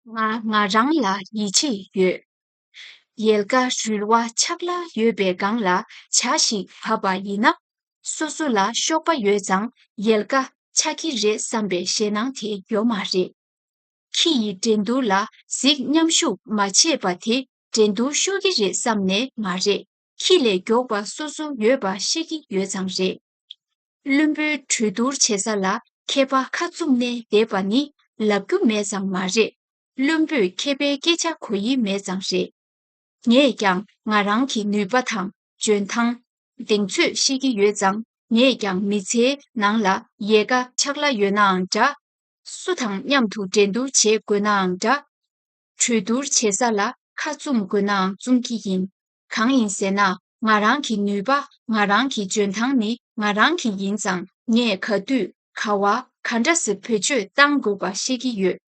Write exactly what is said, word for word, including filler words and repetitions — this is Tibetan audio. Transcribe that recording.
ང་ང་རང་ལ་ཡིད་ཆེས་ཡོད། ཡལ་ག་རུལ་བ་ཆག་ལ་ཡོད་པའི་སྒང་ལ་བྱ་ཞིག་བབས་པ་ཡིན་ན། སོ་སོ་ལ་གཤོག་པ་ཡོད་ཙང་ཡལ་ག་ཆག་གི་རེད་བསམ་པའི་ཞེད་སྣང་དེ་ཡོད་མ་རེད། ཁྱི་ཡི་འགྲན་བསྡུར་ལ་གཟིགས་མཉམ་ཞུགས་མ་བྱས་པ་དེ་འགྲན་བསྡུར་ཤོར་གྱི་རེད་བསམ་ནས་མ་རེད། ཁྱི་ལས་མགྱོགས་པ་སོ་སོ་ཡོད་པ་ཤེས་ཀྱི་ཡོད་ཙང་རེད། བླུན་པོའི་གྲོས་བསྡུར་བྱེད་ས་ལ་མཁས་པ་ཁ་བཙུམ་ནས་བསྡད་པ་ནི་ལབ་རྒྱུ་མེད་ཙང་མ་རེད། བླུན་པོས་མཁས་པའི་སྐད་ཆ་གོ་ཡི་མེད་ཙང་རེད། ངས་ཀྱང་ང་རང་གི་ནུས་པ་དང་འཇོན་ཐང་། གདེང་ཚོད་ཤེས་ཀྱི་ཡོད་ཙང་ངས་ཀྱང་མི་ཚེའི་ནང་ལ་ཡལ་ག་ཆག་ལ་ཡོད་ནའང་འདྲ། སུ་དང་མཉམ་དུ་འགྲན་བསྡུར་བྱེད་དགོས་ནའང་འདྲ། གྲོས་བསྡུར་བྱེད་ས་ལ་ཁ་བཙུམ་དགོས་ནའང་བཙུམ་གྱི་ཡིན། གང་ཡིན་ཟེར་ན་ང་རང་གི་ནུས་པ་ང་རང་གི་འཇོན་ཐང་ནི་ང་རང་གི་ཡིན་ཙང་ངས་ག་དུས་ག་བ་ག་འདྲ་སེ་བེད་སྤྱོད་གཏང་དགོས་པ་ཤེས་ཀྱི་ཡོད།